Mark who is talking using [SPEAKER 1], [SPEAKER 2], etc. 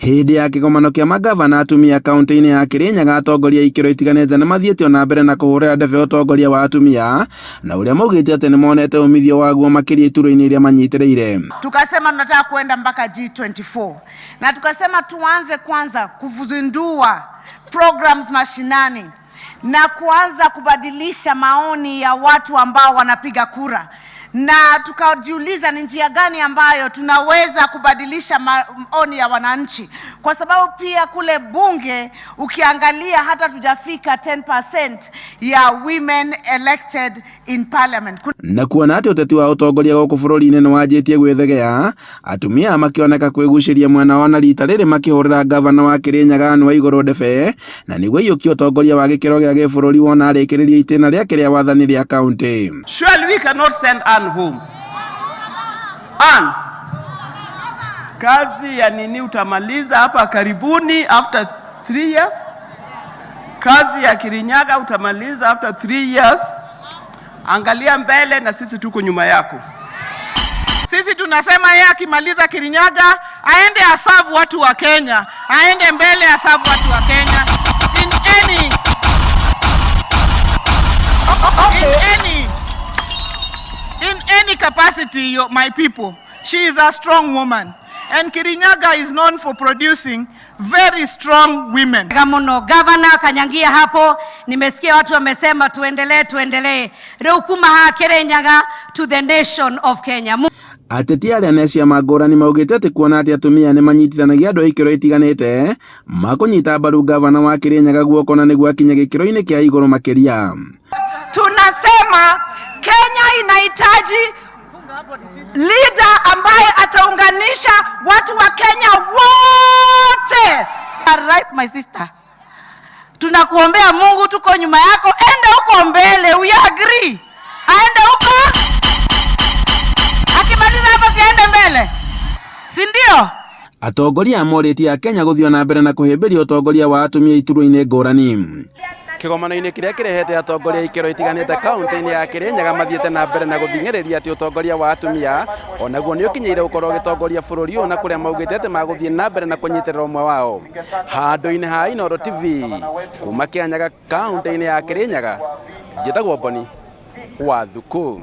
[SPEAKER 1] Hĩndĩ ya kĩgomano kĩa mangavana atumia kaunti-inĩ ya Kirinyaga, atongoria a ikĩro itiganĩte nĩ mathiĩte ona mbere na kũhũrĩra ndebe ũtongoria wa atumia na ũrĩa maugĩte atĩ nĩ monete umithio waguo makĩria iturwa-inĩ iria manyitĩrĩire.
[SPEAKER 2] Tukasema tunataka kuenda mpaka G24 na tukasema tuanze kwanza kuzindua programs mashinani na kuanza kubadilisha maoni ya watu ambao wanapiga kura, na tukajiuliza ni njia gani ambayo tunaweza kubadilisha maoni ya wananchi, kwa sababu pia kule bunge ukiangalia hata tujafika 10% ya women elected in parliament.
[SPEAKER 1] Na kuona atĩ ũteti wa ũtongoria gũkũ bũrũri-inĩ nĩ wanjĩtie gwĩthegea, atumia makĩoneka kwĩgucĩria mwena wao na rita rĩrĩ makĩhũrĩra ngavana wa Kirinyaga Anne Waigũrũ ndebe na nĩguo aiyũkie ũtongoria wa gĩkĩro gĩa gĩbũrũri wona arĩkĩrĩria itĩna rĩake rĩa wathani rĩa kaunti.
[SPEAKER 3] Surely we cannot send Anne home. Anne, kazi ya nini utamaliza hapa karibuni after 3 years? Kazi ya Kirinyaga utamaliza after 3 years. Angalia mbele na sisi tuko nyuma yako.
[SPEAKER 4] Sisi tunasema yeye akimaliza Kirinyaga aende aserve watu wa Kenya, aende mbele aserve watu wa Kenya in any capacity, my people. She is a strong woman. And Kirinyaga is known for producing very strong women.
[SPEAKER 5] Muno Gavana Kanyangia hapo, nimesikia watu wamesema tuendelee, tuendelee. Rĩu kuma haha Kirinyaga to the nation of Kenya.
[SPEAKER 1] Ateti arĩa me ciama ngũrani maugĩte atĩ kuona atĩ atumia nĩ manyitithanagia andũ a ikĩro itiganĩte makũnyita mbaru ngavana wa Kirinyaga guoko na nĩguo akinye gĩkĩro-inĩ kĩa igũrũ makĩria.
[SPEAKER 6] Tunasema Kenya inahitaji leader ambaye ataunganisha watu wa Kenya wote.
[SPEAKER 5] Right, my sister. Tunakuombea Mungu, tuko nyuma yako, enda huko mbele, we agree. Aende huko, akimaliza hapa si aende mbele, si ndio?
[SPEAKER 1] Atongoria morĩtie Akenya gũthiĩ na mbere na kũhĩmbĩria ũtongoria wa atumia iturwa-inĩ ngũrani. Kĩgomano-inĩ kĩrĩa kĩrehete atongoria a ikĩro itiganĩte kaunti-inĩ ya Kirinyaga mathiĩte na mbere na gũthing'ĩrĩria atĩ ũtongoria wa atumia onaguo nĩ ũkinyĩire gũkorwo ũgĩtongoria bũrũri ũyũ na kũrĩa maugĩte atĩ magũthiĩ na mbere na kũnyitĩrĩra ũmwe wao. Handũ-inĩ ha Inooro TV kuma Kĩanyaga kaunti-inĩ ya Kirinyaga, njĩtagwo Boni wa Thuku.